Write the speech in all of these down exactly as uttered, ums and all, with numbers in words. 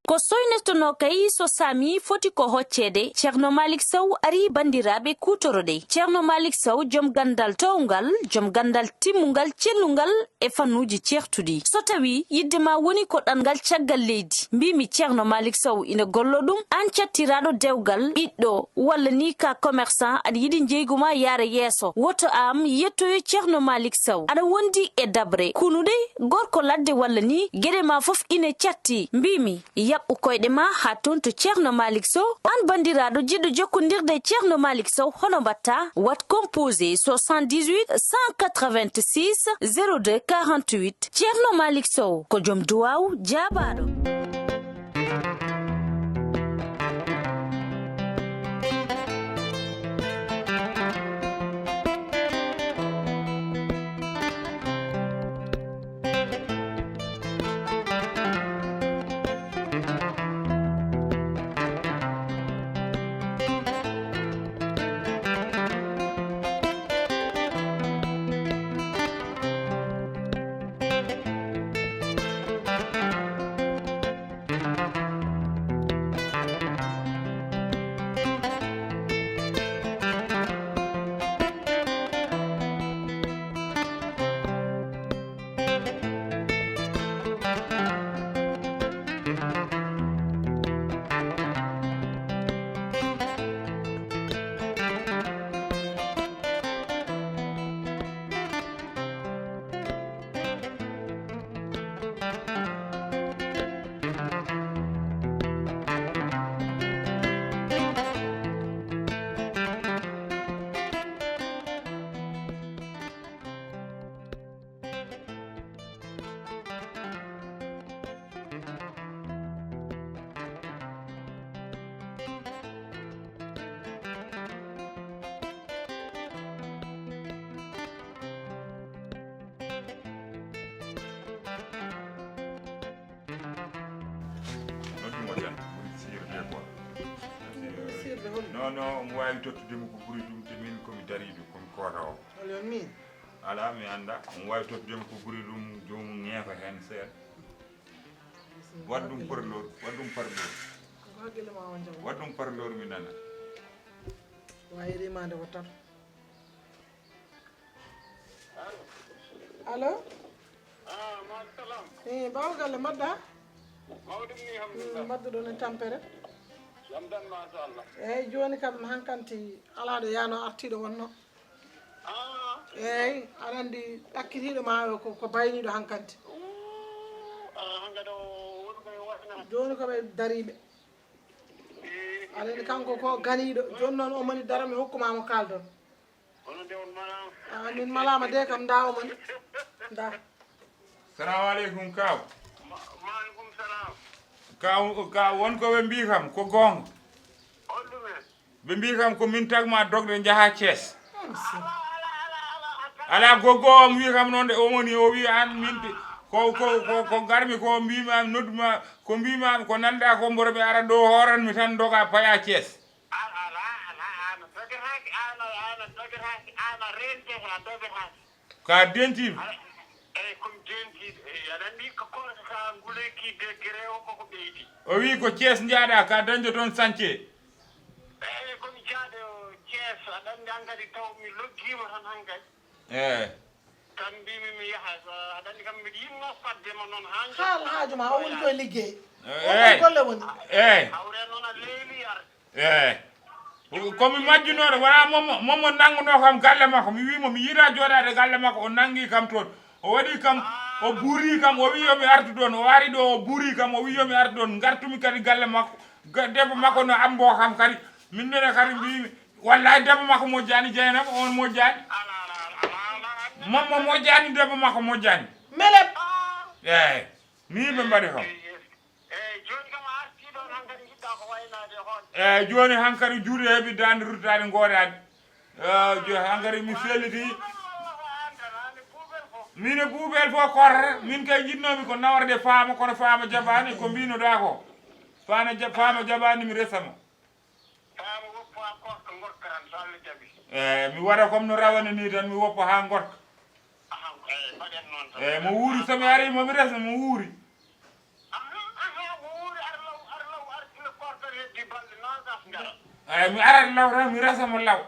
Ko soynetonoo kay so saami foti ko hocceede, Ceerno Maalik Sow arii banndiraaɓe kuutoroɗe. Ceerno Maalik Sow, jom ganndal toowngal, jom ganndal timmungal, cellungal e fannuuji ceertuɗi. So tawii yiɗde ma woni ko ɗanngal caggal leydi, mbiimi Ceerno Maalik Sow ina golloo ɗum, aan cattiraaɗo dewgal, ɓiɗɗo, walla ni ka commerçant, aɗa yiɗi njeeygu ma yaara yeeso, woto aan yettoyo Ceerno Maalik Sow. Aɗa wondi e daɓre, kunuɗe, gorko ladde walla ni, geɗe ma fof ina catti. Mbiimi, yaɓɓu koyɗe ma haa toon to Ceerno Maalik Sow. Aan banndiraaɗo jiɗɗo jokkondirde e Ceerno Maalik Sow, hono mbaɗtaa? Waɗ composé soixante-dix-huit cent quatre-vingt-six zéro deux quarante-huit. Ceerno Maalik Sow ko jom duwaaw jaabaaɗo. Noddum o tan, ɓuri sirde quoi. Sirde hol? Non, non, omo waawi tottude mo ko ɓuri ɗum, te min ko mi dariiɗo, ko mi kootawo. Hol on min? Alaa, mi annda. Omo waawi tottude mo ko ɓuri ɗum, joomum ñeefa heen seeɗa. Waɗ ɗum parleur, waɗ ɗum parleur. Ko hakkille ma on jaw. Waɗ ɗum parleur mi nana. Waawi rimaande ko tato. Allo? Ah, ma salam. Eh, Baaba Galle, mbaɗɗa? Mawɗum ni, alhamdulillah. Mm, mbaɗɗa ɗon e tampere? Jam tan, machallah. Eyyi, jooni kam hankanti alaa ɗo yaano artiiɗo wonno. Ah. Eyyi, aɗa anndi ɗakkitiiɗo ma o ko, ko bayniiɗo hankanti. Ooh, ah, hankadi o woni koye wayna. Jooni ko ɓe dariiɓe. Eh. Aɗa anndi kanko ko ganiiɗo. Jooni noon o moni dara mi hokkuma mo kaaldon. Kono nde on malaama. Ah, min malaama de kam, nda omo ni. Nda. Salamu aleykum, kaw. Ma-, maaleykum salam. Kaw, kaw, won ko ɓe mbii kam, ko goonga. On ɗumen? Ɓe mbii kam ko min tagma dogde njaha Thiès. Ala, ala, ala, ala, ala. Ala, goggo o wii kam noon de, o woni, o wii an min de, ko, ko, ko, ko garmi ko mbiima, nodduma, ko mbiima, ko nanda ko mboro ɓe ara ɗo hooran mi tan doga paya Thiès. Ala, ala, ala, an a dogetaake, an a, an a dogetaake, an a rentete, a dogetaake. Ka dentiima? Ala, eyi, ko mi dentiiɗo. Eyi, aɗa anndi ko, ko, ka nguleyki degré o koko ɓeydi. O wii ko Thiès njaaɗa, ka dañde toon sance. Eyi, ko mi jaaɗo Thiès, aɗa anndi hankadi taw mi loggiima tan hankadi. Eyi. Tan mbiimi mi yaha, so aɗa anndi kam mbiɗa yinno fadde ma noon haa haal haaju ma, o woni koye liggey. Eyi. O koye golle woni. Eyi. Hawre noon a leeli arde. Eyi. Ko mi majjunooɗo, wonaa momo, momo nanngunoo kam galle makko. Mi wii mo, mi yiɗaa jooɗaade galle makko. O nanngi kam toon. O waɗi kam, o buurii kam, o wii yo mi artu ɗoon. O ari ɗo, o buurii kam, o wii yo mi artu ɗoon. Ngartumi kadi galle makko. Ga-, debbo makko no ammboo kam kadi. Min nene kadi mbiimi, wallaay debbo makko moƴƴaani, Jeynaba, oon moƴƴaani. Momo moƴƴaani, debbo makko moƴƴaani. Melem. Eeyi. Nii ɓe mbaɗi kam. Eeyi, jooni kam a artii ɗoon hankadi njiɗɗaa ko waynaade e hoore. Eeyi, jooni hankadi juuɗe heɓi daande ruttaade ngoodaade. Eeyi, jo-, hankadi mi felliti. Min e Buubel fof korre, min kay njiɗnoomi ko naworde Faama, kono Faama jaɓaani ko mbiinoɗaa ko. Faama ja-, Faama jaɓaani mi resa mo. Faama woppa korka ngorka tan, so Allah jaɓi. Eeyi, mi waɗa comme no rawane nii tan, mi woppa haa ngorka. Aha, eeyi, mbaɗen noon tan. Eeyi, mo wuuri, so mi arii, mo mi resa, mo wuuri. Aha, aha, mo wuuri, ar law Ay, mi arat law tan, mi resa mo law.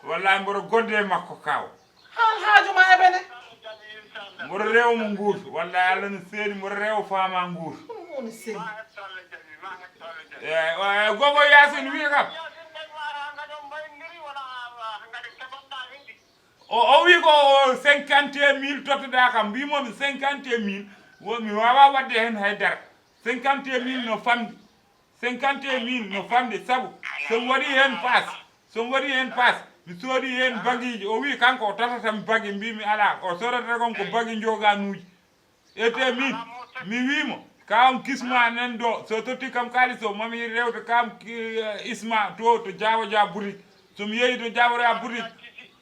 Wallahi, mboɗo godde e makko, kaaw. Hal haaju ma e bene? Mboɗo rewa mo nguusu. Wallahi, Allah no seedi, mboɗo rewa faama nguusu. Ɗum woni seedi. Eyi, o, e, gogo Yaasin wiyi kam. O, o wi ko o cinquante mille tottuɗa kam. Mbimomi cinquante mille, wo mi wawa wadde hen haydara. Cinquante mille no famɗi. Cinquante mille no famɗi, sabu so mi waɗi hen paas, so mi waɗi hen paas, mi soodi hen bagiji. O wi kanko o totata mi bagi, mbimi ala, o sodata kon ko bagi joganuji. Ete min, mi wimo, kawam kisma nan ɗo, so totti kam kalis o, mami rewta kam ki-, eh, isma to, to Jawo Ja boutique. So mi yehi to Jawo Ja boutique,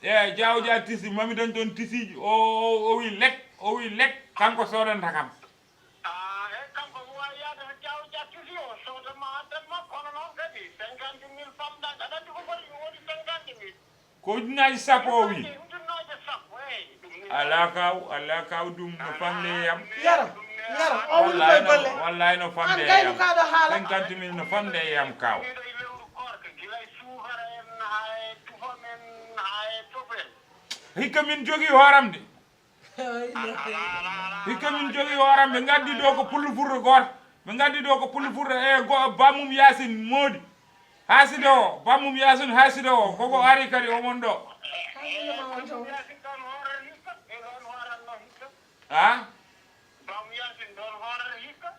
e Jawo Ja tisi, mami dañ toon tisiji. O, o, o wi lek, o wi lek, kanko sodanta kam. Ah, e kanko mo wawi yaade to Jawo Ja tisi o, sooda ma addan ma, kono noon kadi cinquante mille famɗa, aɗa anndi ko foti, ɗum woni cinquante mille. Ko ujunnaaji sappo o wi. Ujunnaaji sappo, eyi, ɗum ni. Ala kaw, ala kaw, ɗum no famde e yam. Yero, yero, o woni koye golle. Wallahi no famde e yam. An gaynu ka ɗo haala. Cinquante mille no famde e yam kaw. Miɗo e lewru koorka, gila e suukara en, haa e tufam en, haa e tof en. Hikka min jogii hooram de. Hikka min jogii hooram, ɓe ngaddi ɗo ko pullo furɗo gooto. Ɓe ngaddi ɗo ko pullo furɗo e go-, Bamum Yaasin moodi. Haaside o, Bamum Yaasin haaside o, koko ari kadi omon ɗo. Ha?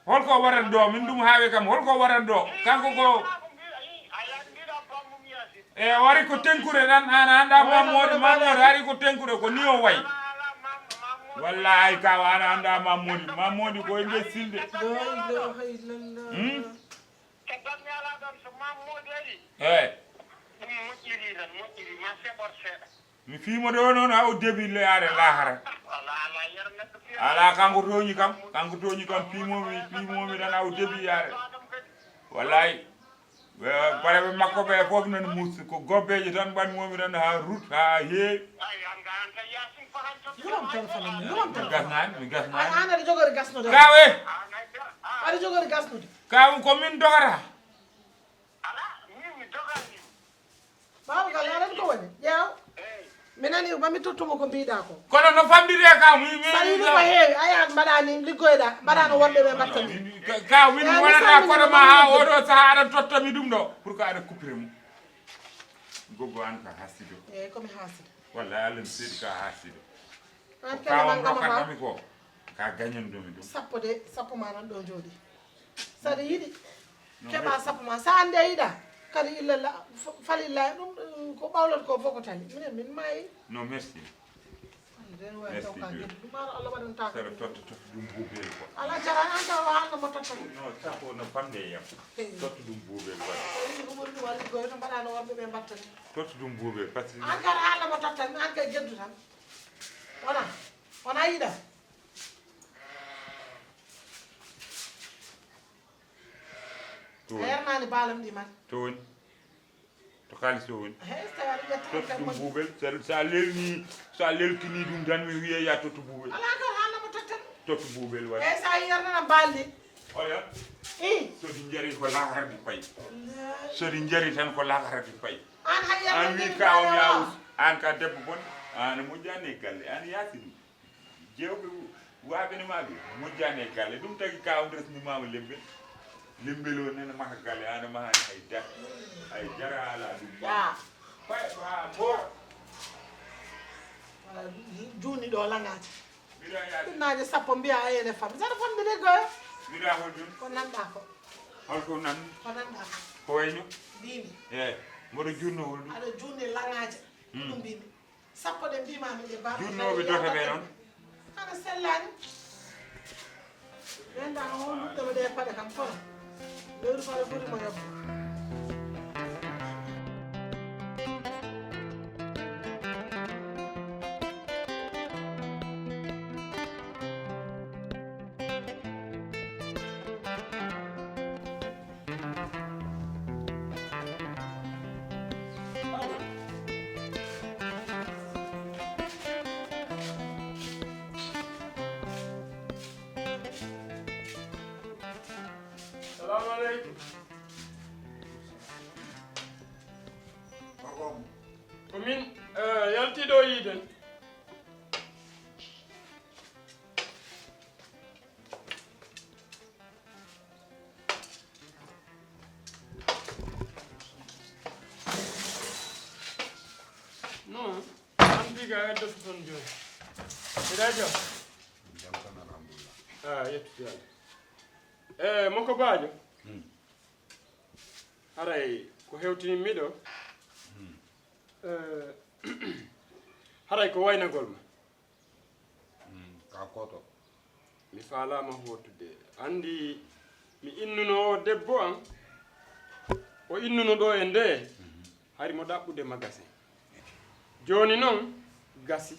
Holko waɗata ɗo? Min ɗum haawi kam. Holko waɗata ɗo? Kanko ko, e, o ari ko tenkude tan, an a anndaa Mamoodi, Mamoodi ari ko tenkude, ko ni o wayi. Wallahi, kaw, an a anndaa Mamoodi. Mamoodi ko e nder silde. La ilaha illallah. Hmm? Eyi. Mi fii mo ɗo noon, haa o debi le yaade lahara. Alaa, kanko tooñi kam, kanko tooñi kam, piimoomi, piimoomi tan, haa o debi yaade. Wallahi. Ɓe, pareɓe makko ɓe fof nani muusi, ko gobbeeje tan mbaɗmoomi tan haa rut, haa heewi. Lulam tan fanam, lulam tan. Mi gasnaani, mi gasnaani. An, an aɗa jogori gasnude. Kaaw e. Aɗa jogori gasnude. Kaaw ko min dogata. Alaa, min mi dogaani. Baaba Galle, aɗa anndi ko woni? Ƴeew. Mi nani ba mi tottumo ko mbiɗa ko. Kono no famɗiri e ka, mi, mi, sa yiɗi ko heewi, a yahat mbaɗa ni, liggoyɗa, mbaɗa no worɓe ɓe mbaɗta ni. Ka, ka win wonata kono ma ha oɗo saha aɗa totta mi ɗum ɗo. Pour que aɗa coupire mo. Gogo an ka hasido. Eyi, ko mi hasido. Wallahi, Allah mi seedi ka hasido. An kala man kama ha. Ko ka gañan ɗum ɗum. Sappo de, sappo ma nan ɗo jooɗi. Saɗa yiɗi keɓa sappo ma. Sa ande a yiɗa. Kadi illa la, fa-, falilla ɗum, ɗum ko ɓawlata ko fof ko tali. Minen min maayi. Non, merci. Merci. Ɗum ara Allah waɗanta. Saɗa totta, totta ɗum buubel quoi. Ala jara an taw haalno mo totta. Non, sappo no famde e yam. Totta ɗum buubel quoi. Ko yiɗi ko ɓuri ɗum a liggoyo to mbaɗa no worɓe ɓe mbatta ni. Totta ɗum buubel parce que an kara haalno mo totta ni an kay geddu tan. Wona, wona yiɗa. A yarnaani baalam ɗi man. To woni? To kaalis to woni? He, so tawi aɗa ƴetta. Tottu ɗum buubel. So, so a lelni, so a lelkini ɗum tan mi wiye ya tottu buubel. Alaa kay haalna mo tottan. Tottu buubel waɗi. Eyi, so a yarnana baalɗi. Oya? I. So ɗi njari ko lakara ɗi payi. So ɗi njari tan ko lakara ɗi payi. An hay yarnana. An wi ka on ya us. An ka debbo bon. An moƴƴani e galle. An yaasini. Jewɓe waɓene maɓe moƴƴani e galle. Ɗum tagi ka on resni mama lembel. Lembel o nene maha galle, ana mahani hay dar. Hay dara ala ɗum. Ya. Pay, ha, bo. Wala, juni ɗo langaji. Mbiɗa yaade. Ɗinnaji sappo mbiya a ene fam. Saɗa fam mbiɗa goyo. Mbiɗa hol ɗum? Ko nanɗa ko. Holko nan? Ko nanɗa ko. Ko wayno? Mbimi. Eyi, mboɗo junno hol ɗum? Aɗa junni langaji. Hmm. Ɗum mbimi. Sappo ɗe mbimami ɗe baaba. Junnooɓe dota ɓe noon. Hana sellaani. Ɓen ɗan o luttama ɗe paɗe kam kono. Lewru fala foti mo yobbo. Salamu aleykum. Min eh, yalti ɗo yiiden. Non, an biga heddoto toon jooni. Mbiɗa jam. Jam tan, alhamdulillah. Ah, yettude Allah. Eh, moko baajo. Hmm. Haray ko hewtini miɗo. Hmm. Eh, haray ko waynagol ma. Hmm, ka koto. Mi faalaama hootude. Anndi mi innuno o debbo am, o innuno ɗo e nde, hari mo ɗaɓɓude magasin. Jooni noon gasi.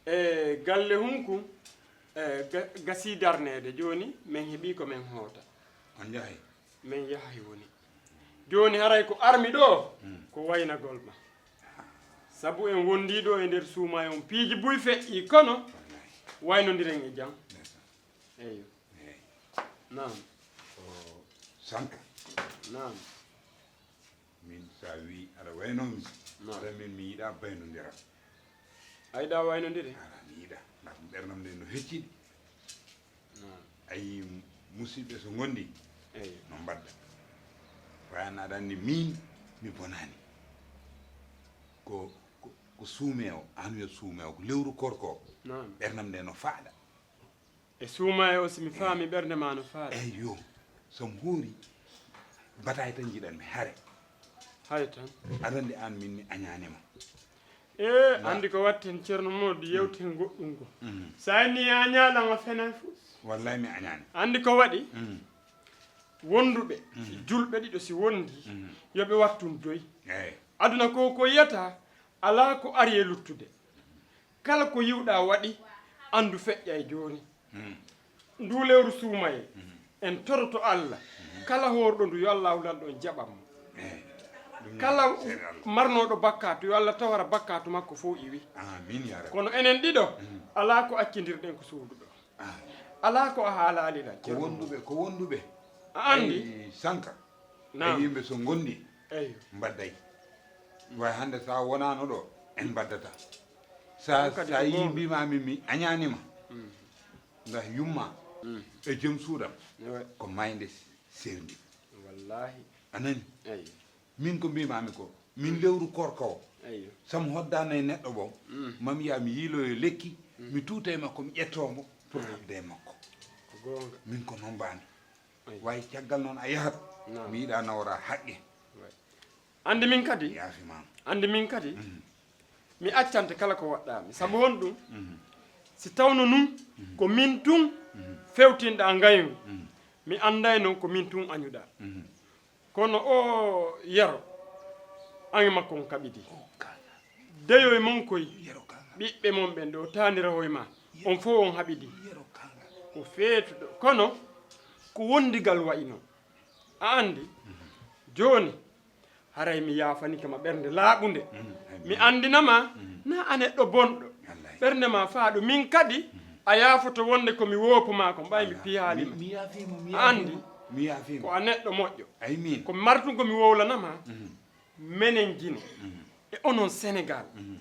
E galle hunku, e ga- gasi darneede. Jooni men heɓii ko men hoota. On njahay? Men yahay woni. Jooni haray ko armi ɗo, ko waynagol ma. Sabu en wondi ɗo e nder suuma on piiji buy feƴƴi kono waynondiren e jam. Eyo. Eyi. Naam. Ko sanka. Naam. Min sa wi aɗa wayno mi. Naam. Aɗa min mi yiɗa baynondiral. A yiɗa waynondire? Ala mi yiɗa. Ndax ɓernam nde no hecciɗi. Naam. A yii musidɓe so ngondi. Eyo. No mbadda. Wayano aɗa anndi min mi bonani. Ko ko, ko suume o, an yo suume o, ko lewru korko. Naam. Ɓernam nde no faaɗa. E suumaye o, si mi faami ɓernde ma no faale. Eyyo, so mi hoori, bataay tan njiɗan mi, hare. Hare tan. Aɗa anndi an min mi añaani ma. E, anndi ko watten Ceerno Moodu, yewten goɗɗum ko. Mhm. Sa inni a añaala ma fenay fus. Wallahi mi añaani. Anndi ko waɗi? Mhm. Wonduɓe, si julɓe ɗiɗo si wondi, mhm, yo ɓe wattu doy. Eyi. Aduna ko ko yiyata, alaa ko ari e luttude. Kala ko yiwɗa waɗi, anndu feƴƴay jooni. Hmm. Ndu lewru suumaye, en toroto Allah, kala hoorɗo ndu yo Allah wulal ɗon jaɓan mo. Eyi. Ɗum kala seeɗa Allah. Marnooɗo bakkaatu yo Allah tawara bakkaatu makko fof iwi. Amin ya rabbi. Kono enen ɗiɗo, alaa ko accindirɗen ko suuduɗo. Ah. Alaa ko a haalaali lan. Ko wonduɓe, ko wonduɓe. A anndi? Ay, sanka. Naam. E yimɓe so ngondi, eyo, mbadday. Way hannde sa wonano ɗo, en mbaddata. Sa, ɗum kadi sa ko yii goonga. Mbima min mi añaanima. Mm. Ndax yumma, mm, e joom suudam, ouais, ko maynde serndi. Wallahi. A nani? Eyo. Min ko mbimami ko, min lewru korka o. Eyo. Sam hoddano e neɗɗo ɓom, mm, mami ya mi yiiloyo lekki, mm, mi tuuta e makko, mi ƴetto mo pour, eyo, habde e makko. Ko goonga. Min ko noon mbami. Eyi. Way caggal noon a yahat. Naam. Mi yiɗa nawra haqqe. Way. Anndi min kadi? Yaafi ma. Anndi min kadi? Mhm. Mi accante kala ko waɗɗa mi. Sabu honɗum? Mhm. Si tawno nun, mhm, ko min tun, mhm, fewtinɗa ngaynu, mhm, mi annday noon ko min tun añuɗa. Mhm. Kono o Yero, an e makko on kaɓidi. Deyoy mon koy, ɓiɓɓe mon ɓen ɗo taanirahoy ma, on fof on haɓidi. Ko feetuɗo, kono ko wondigal wa'ino. A anndi? Jooni, haray mi yaafanike ma ɓernde laaɓunde. Mi anndina ma, na a neɗɗo bonɗo. Ɓernde ma faaɗo. Min kadi, a yaafoto wonde ko mi woopu ma ko, ɓay mi piyaali ma. Mi yaafii mo, mi yaafii mo. A anndi? Mi yaafii mo. Ko a neɗɗo moƴƴo. Ay min. Ko mi martun ko mi wowlana ma. Mhm. Menen Gine. Mhm. E onon Senegal. Mhm.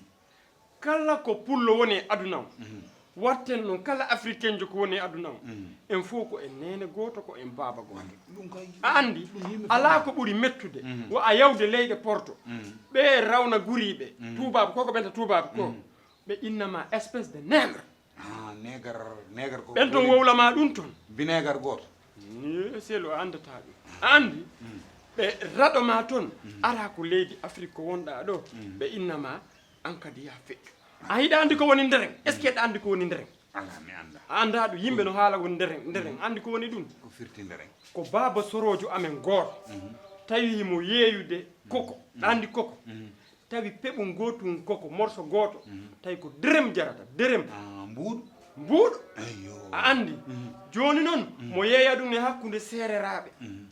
Kala ko pullo woni e aduna o. Mhm. Watten noon kala africainjo ko woni e aduna o. Mhm. En fof ko en neene gooto, ko en baaba gooto. Ɗum kay, a anndi? Ɗum yimɓe fof. Alaa ko ɓuri mettude. Mhm. Wo a yawde leyɗe porto. Mhm. Ɓe rawna guriiɓe. Mhm. Tuubaaɓe ko, ko ɓenta tuubaaɓe ko. Mhm. Ɓe innama espèce de nègre. Ah, negar, negar ko ɓen ton wowla ma ɗum ton. Binegar gooto. Ni selo a anndata ɗum. A anndi? Mm. Ɓe raɗo ma ton. Mm. Ara ko leydi Afrik ko wonɗa ɗo. Mm. Ɓe inna ma an kadi ya feƴƴu. A hiɗa anndi ko woni ndereng? Est-ce que ɗa anndi ko woni ndereng? Alaa, mi annda. A annda ɗum? Yimɓe no haala woni ndereng, ndereng. Mm. Anndi ko woni ɗum? Ko firti ndereng? Ko baaba soroojo amen gooto. Mm. Tawi himo yeeyude koko. Mm. Ɗa anndi koko? Mm. Tawi peɓum ngootum koko, morso gooto, mhm, tawi ko derem jarata, derem. Ah, mbuuɗu? Mbuuɗu. Eyyo. A anndi? Mhm. Jooni noon, mhm, mo yeeya ɗum e hakkunde seereraaɓe. Mhm.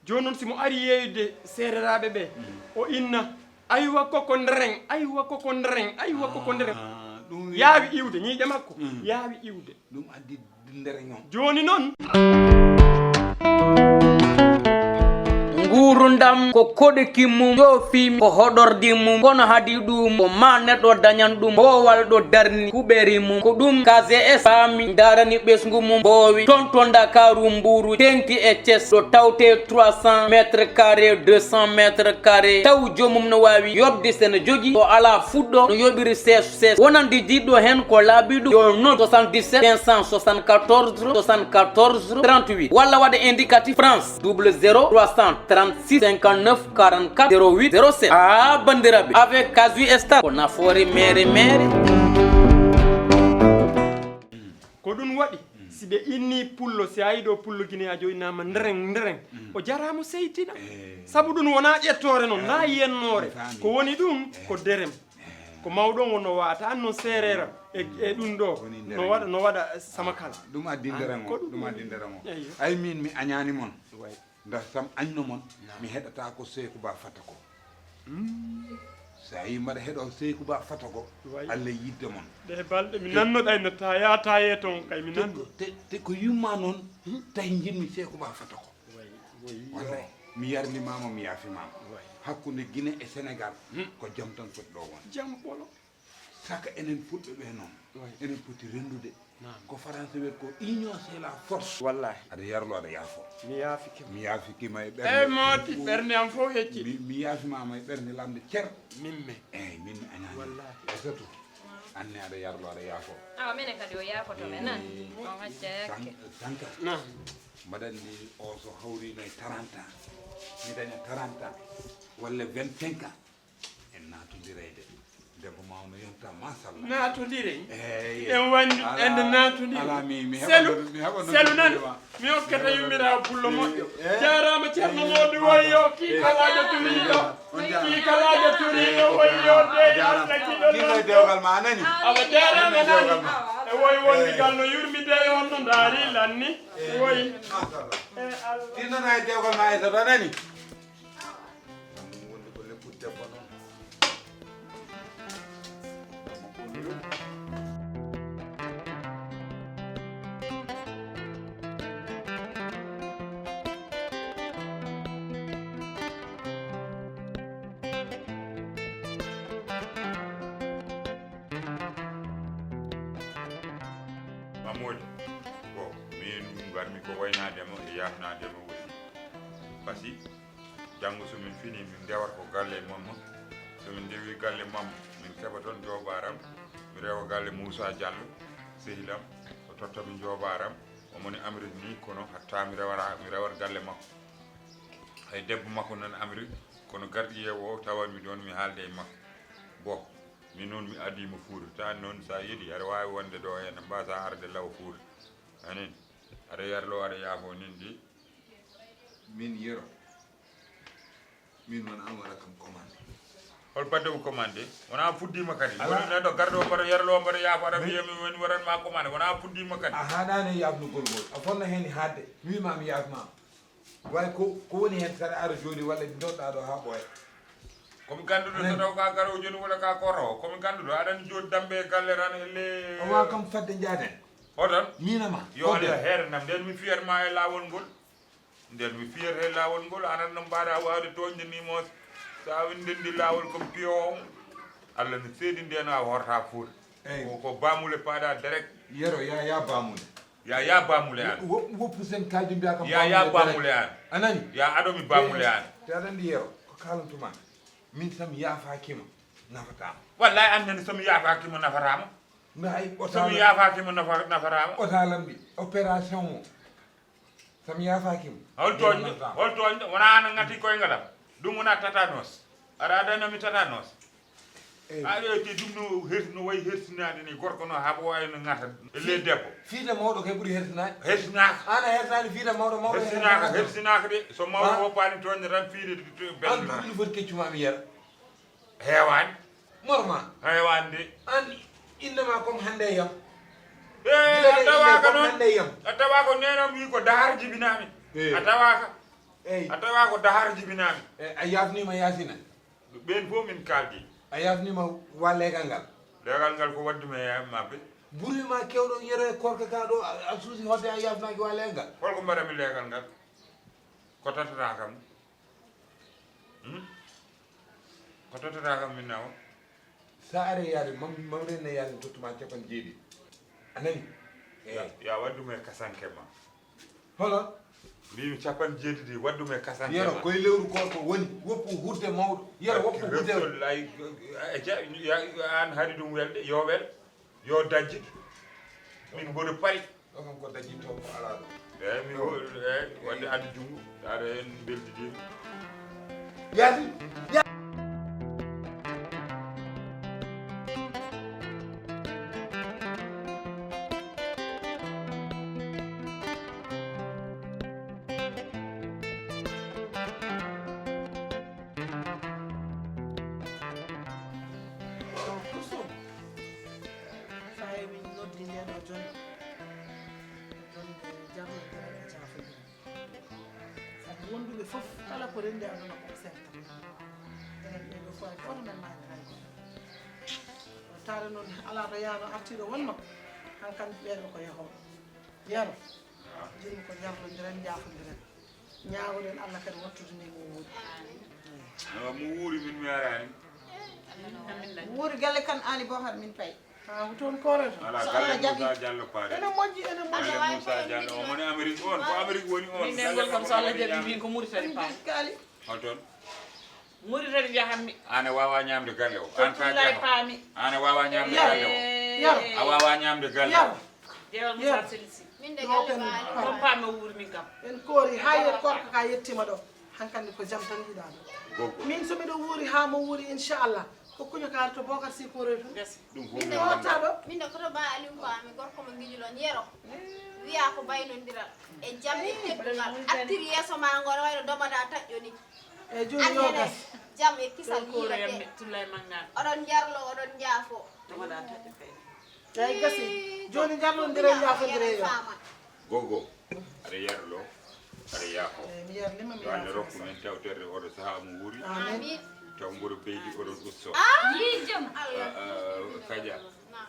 Jooni noon, si mo ari yeeyude seereraaɓe ɓe, mhm, o inna, "Aywa koko ndereng, aywa koko ndereng, aywa koko ndereng." Ah, ɗum wi- Yaawi iwde, ñiiƴe makko, mhm, yaawi iwde. Ɗum addi ndereng on. Jooni noon. Ɗum Gurundam ko koɗki mum, joofi ko hoɗordi mum, kono hadi ɗum ko ma neɗɗo dañan ɗum boowal ɗo darni kuɓeri mum. Ko ɗum K G S faami, ndarani ɓesngu mum boowi. Toon to Ndakaaru, Mbuuru, Tenki e Thiès ɗo tawte trois cents mètres carrés, deux cents mètres carrés, taw joomum no waawi yoɓde, sene jogii, o alaa fuɗɗo, no yoɓiri sees sees. Wonande jiɗɗo heen ko laabi ɗum, yo noddu soixante-dix-sept cinq cent soixante-quatorze soixante-quatorze trente-huit walla waɗa indicatif France double zéro trois cent trente-six cinquante-neuf quarante-quatre zéro huit zéro sept. Ah, banndiraaɓe, avec Casu Star ko nafoore meere meere. Ko ɗum waɗi, si ɓe innii pullo, si a yiɗo pullo Gine a joynaama ndereng ndereng, o jaraama seytina. Sabu ɗum wonaa ƴettoore noon, naa yennoore. Ko woni ɗum ko derem. Ko mawɗo on wonno waata an noon seereera e e ɗum ɗo no waɗa no waɗa sama kala. Ɗum addi nderan o, ɗum addi nderan o. Ay min mi añaani mon. Nda sam añno mon, mi heɗata ko Seyku Ba Fatako. So a yi mbaɗa heɗo Seyku Ba Fatako, Allah yidde mon. Ɗe balɗe mi nannoɗay no taya taye toon kay mi nanno. Te ko yumma noon tawi jinmi Seyku Ba Fatako. Wallay mi yarnimama mi yaafimama. Hakkunde Gine e Sénégal ko jam tan foti ɗo won. Jam ɓolo. Saka enen fulɓe ɓe noon enen poti renndude. Ko faransa wiyata ko union c'est la force. Wallahi. Aɗa yarlo aɗa yaafo. Mi yaafike ma. Mi yaafike ma e ɓernde. Ey mooti ɓernde am fof hecci. Mi yaafimama e ɓernde lamnde cer. Min me. Eyyi min mi añani. Wallahi. E surtout anne aɗa yarlo aɗa yaafo. Awa minen kadi o yaafoto men an. On acca yakke. Sanka. Mbaɗanni o so hawrino e trente ans mi daña trente ans walla vingt-cinq ans. En naatondire de. Debbo ma no yonta machallah. Naatondire. Eyi. En wandi ende naatondire. Ala mi mi heɓa mi heɓa no selu nan. Mi hokkata yummira pullo moƴƴo. Jarama Ceerno Modi woyo ki kalajo turiɗo. Ki kalajo turiɗo woyo de Allah jiɗo. Ɗino e dewgal ma anani. Awa jarama nani. E woy wondigal no yurmide e on no daari lanni. Woy. Ɗinno na e dewgal ma e soto anani. Ɗum woni ko lekkut debbo noon. Mamoodi, bon, min ngarmi ko waynaade ma e yaafnaade ma aussi. Parce que Janngo so min finii min ndewata ko galle Mamma. So min ndewii galle Mamma min keɓa toon joobaaram, mi rewa galle Muusaa Jallo sehil am, o totta mi joobaaram, omo woni Amérique nii kono hatta mi rewata mi rewat galle makko. Hay debbo makko nan Amérique kono garɗiyeewo o tawat mi ɗoon mi haalda e makko. Bon, min noon mi adiima Fuuta, taan noon so a yeɗii aɗa waawi wonde ɗo heen mbaasaa arde law Fuuta. A nanii? Aɗa yarloo aɗa yaafoo nin de. Min Yero. Min wona an waɗa kam commande. Hol baɗɗo mo commande? Wona an fuddima kadi. Woni neɗɗo garɗo o mbaɗa yarlo o mbaɗa yaafo aɗa wiya mi woni waɗan ma commande. Wona an fuddima kadi. A haɗani e yaafnugol ngol. A fonna hen e haɗde. Mi wima mi yaafma. Way ko ko woni hen saɗa ara joni walla mi doɗɗa ɗo ha ɓooya. Komi ganduɗo so taw ka garowo joni walla ka korowo. Komi ganduɗo aɗani joni dambe e galle tan e le. O wawa kam fadde jaaden. Oɗon? Minama. Yo Allah heere nam nden mi fiyat ma e lawol ngol. Nden mi fiyat e lawol ngol anan no mbaɗa wawde toñde ni mo sa ndendi lawol ko piyowo. Allah no seedi nden a horta fuuta. Eyyi. Ko ko bamule paɗa direct. Yero ya ya bamule. Ya ya bamule an. Woppu sen kaldi mbiya kam ya ya bamule an. Anani? Ya adomi bamule an. Te aɗa andi Yero ko kalantuma min sam yafakima nafatama. Wallahi an nani somi yafakima nafatama. Nda ay somi yafakima nafatama. Ota lambi opération o. Sam yafakima. Hol toñɗo hol toñɗo wona an ngati koyngal am. Ɗum wona tatanos. Aɗa adanami tatanos. Aɗa ƴetti ɗum no hersi no wayi hersinade ni gorko no haɓa wawi no ngata e ley debbo. Fiide mawɗo kay ɓuuri hersinade. Hersinaka. An a hersinani fiide mawɗo mawɗo hersinaka. Hersinaka de so mawɗo woppani toñde tan fiide. An duɗi foti keccuma mi yera. Heewani. Morma. Heewani de. An innama comme hande e yam. E a tawaka noon a tawa ko nenam wi ko dahar jibinami. A tawaka. Eyi a tawa ko dahar jibinami. A yafnima yasina. Ɓen fof min kaldi. A yafnima wa leegal ngal. Leegal ngal ko wadduma e mabɓe. Burima kewɗo yero e korka ka ɗo a suusi hodde a yafnaki wa leegal ngal. Holko mbaɗami leegal ngal? Ko tatata kam. Ko tottata kam min nawa? Sa are yaade mam mam renne yaade tottuma capan jeeɗi. A nani? Eyi. Ya waddu me kasanke ma. Hola? Mbimi capan jeeɗiɗi waddu me kasanke. Yero ma. Koye lewru ko ko woni woppu hudde mawɗo. Yero woppu hudde. Ay, an hari ɗum welde yo wel. Yo dajji. Min mboɗo pari. Ɗo kam ko dajjinto ko alaa ɗo. Eyi mi eyi wadde addu junngo aɗa heen mbeldidiima. Yaasin. Faye min noddi nde ɗo jonde jonde jarno e jaafoɗi. Sabu wonduɓe fof kala ko rendi aduna ko serta. Enen ɓe ɗo fof hay goto men maani hay goto. Tare noon ala to yaano artiɗo wonno hankan ɓeɗo ko yahoo. Yaro. Jinmi ko jarlondiren jaafondiren. Ñaagoɗen Allah kadi wattude nde mo wuuri. No mo wuuri min mi araani. Wuuri galle kan aali boo har min pay. Ha ko toon koore to. Ala so Allah jaɓi. Ene moƴƴi ene moƴƴi. Galle Moussa Diallo o moni Amérique on ko Amérique woni on. Min nengol kam so Allah jaɓi min ko Mauritanie paami. Kaali. Hol toon? Mauritanie njahanmi. An a wawa ñamde galle o. An ka jaho. An a wawa ñamde galle o. Yaro. A wawa ñamde galle o. Yaro. Jeewal Moussa Seydi Sy. Min de galle baali. Ɗon paami o wuuri min kam. En koori haa yet korka ka yettima ɗo. Hankandi ko jam tan yiɗa ɗo. Min so miɗo wuuri haa mo wuuri inchallah. Ko kuño kaari to Bokar si kooroy to. Ɗum fof min de o watta ɗo. Min de koto ba Aliou paami gorko mo ngijulon yero. Wiya ko baynondiral. E jam e teddungal. Artir yeeso ma ngo no wayno domada taƴƴo ni. E jooni yo gas. Jam e kisal yiirete. Oɗon jarlo oɗon jaafo. Domada taƴƴo kay. Eyi gasi. Jooni ngarlondire njaafondire yo. Gogo, aɗa yarlo, aɗa yaafo. Eyi mi yarlima mi yaafo. Yo Allah rokku men tawtorde oɗo sahaa mo wuuri. Amin. Taw mboɗo beydi oɗon usto. Yii jam. Kaja,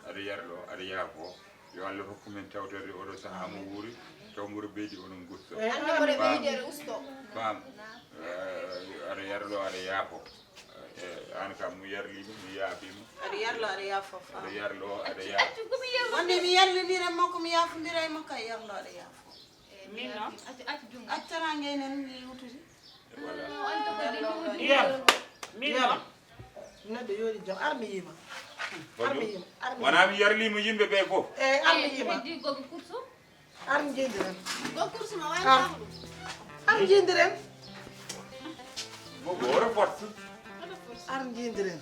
aɗa yarlo, aɗa yaafo. Yo Allah rokku men tawtorde oɗo sahaa mo wuuri. Taw mboɗo beydi oɗon gusto. Eyi. Ande mboɗo beydi oɗo usto. Faam. Aɗa yarlo, aɗa yaafo. Eyi an kam mi yarlima mi yaafima. Aɗa yarlo aɗa yaafo. Aɗa yarlo aɗa yaafo. Wonde mi yarlindira e makko mi yaafondira e makko a yarlo aɗa yaafo. Min noon. Accu tarange enen mi wutude. Voilà. Min noon. Neɗɗo yooɗi jam ar mi yima. Ar mi yima. Wona mi yarlima yimɓe ɓe fof. Eyi ar mi yima. Heddi gogo kursu. Ar njeydiren. Ar njeydiren. Ar njeydiren.